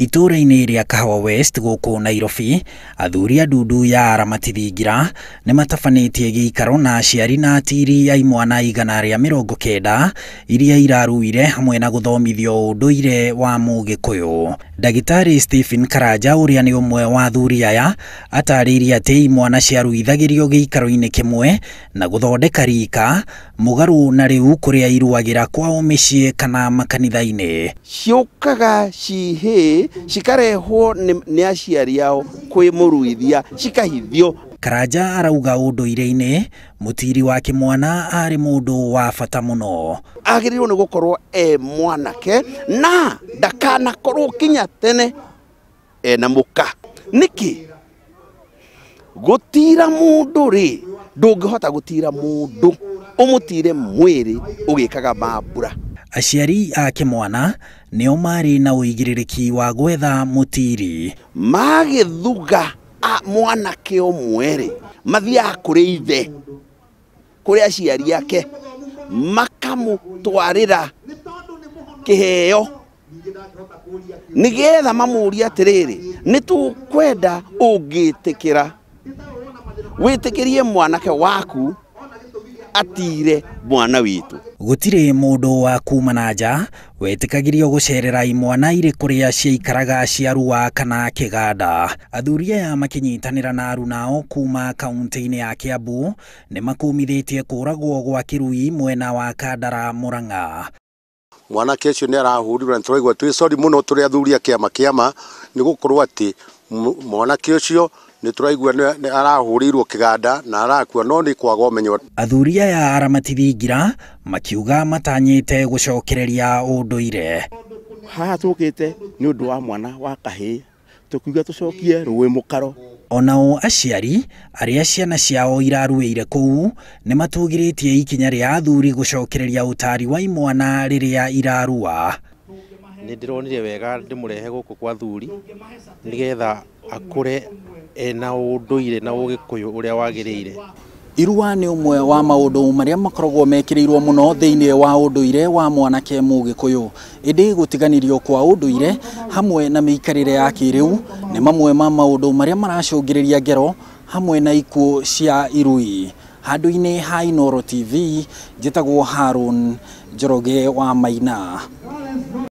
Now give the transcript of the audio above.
Itũũra-inĩ rĩa Kahawa West gũkũ Nairobi, athuri a ndundu ya aramati thingira nĩ matabanĩtie gĩikaro na aciari na atiri a imwana 190 iria iraruire hamwe na gũthomithio ũndũire wa Mũgĩkũyũ. Ndagĩtarĩ Stephen Karanja ũrĩa nĩ ũmwe wa athuri aya atarĩirie atĩ imwana ciaruithagĩrio gĩikaro-inĩ kĩmwe na gũthondeka rika mũgarũ na rĩu kũrĩa iruagĩra kwao mĩciĩ kana makanitha-inĩ. Ciũkaga cihĩ cikarehwo nĩ aciari ao kwĩ mũruithia cikahithio. Karanja arauga ũndũire-inĩ mũtiri wa kĩmwana arĩ mũndũ wa bata mũno. Agĩrĩirwo nĩ gũkorwo e mwanake na ndakanakorwo kinya tene ena mũka. Nĩkĩ? Gũtira mũndũ rĩ, ndũngĩhota gũtira mũndũ ũmũtire mwĩrĩ ũgĩkaga mambura. Aciari a kĩmwana nĩo marĩ na ũigĩrĩrĩki wa gwetha mũtiri. Magĩthuga mwanake ũmwe rĩ, mathiaga kũrĩ ithe, kũrĩ aciari ake, makamũtwarĩra kĩheo nĩgetha mamũrie atĩrĩrĩ, nĩtũkwenda ũngĩtĩkĩra wĩtĩkĩrie mwanake waku atire mwana witũ. Gũtirĩ mũndũ wa kuma na nja wetĩkagĩrio gũcerera imwana irĩ kũrĩa ciaikaraga ciarua kana kĩganda. Athuri aya makĩnyitanĩra na arunao kuma kaunti-inĩ ya Kiambu nĩ makumithĩtie kũragwo gwa kĩrui mwena wa Kandara Murang'a. Mwanake ũcio nĩ arahũrirwo na tũraigua twĩ sorry mũno tũrĩ athuri a kĩama kĩama nĩ gũkorwo atĩ mwanake ũcio nĩ tũraigua nĩ arahũrĩirwo kĩganda na arakua no nĩ kwaga ũmenyo. Athuri aya aramati thingira makiuga matanyĩte gũcokereria ũndũire. Haha tũkĩte nĩ ũndũ wa mwana wa kahĩĩ tũkiuga tũcokie rũĩ mũkaro. Onao aciari arĩa ciana ciao iraruĩire kũu nĩ matũgĩrĩtie ikinya rĩa athuri gũcokereria ũtari wa imwana rĩrĩa irarua. Nĩ ndĩronire wega ndĩmũrehe gũkũ kwa athuri nĩgetha akũre ena ũndũire na ũgĩkũyũ ũrĩa wagĩrĩire. Irua nĩ ũmwe wa maũndũ marĩa makoragwo mekĩrĩirwo mũno thĩinĩ wa ũndũire wa mwanake Mũgĩkũyũ. Ĩndĩ gũtiganĩrio kwa ũndũire hamwe na mĩikarĩre ya kĩrĩu nĩ mamwe ma maũndũ marĩa maracũngĩrĩria ngero hamwe na ikuũ cia irui. Handũ-inĩ ha Inooro TV njĩtagwo Harun Njoroge wa Maina.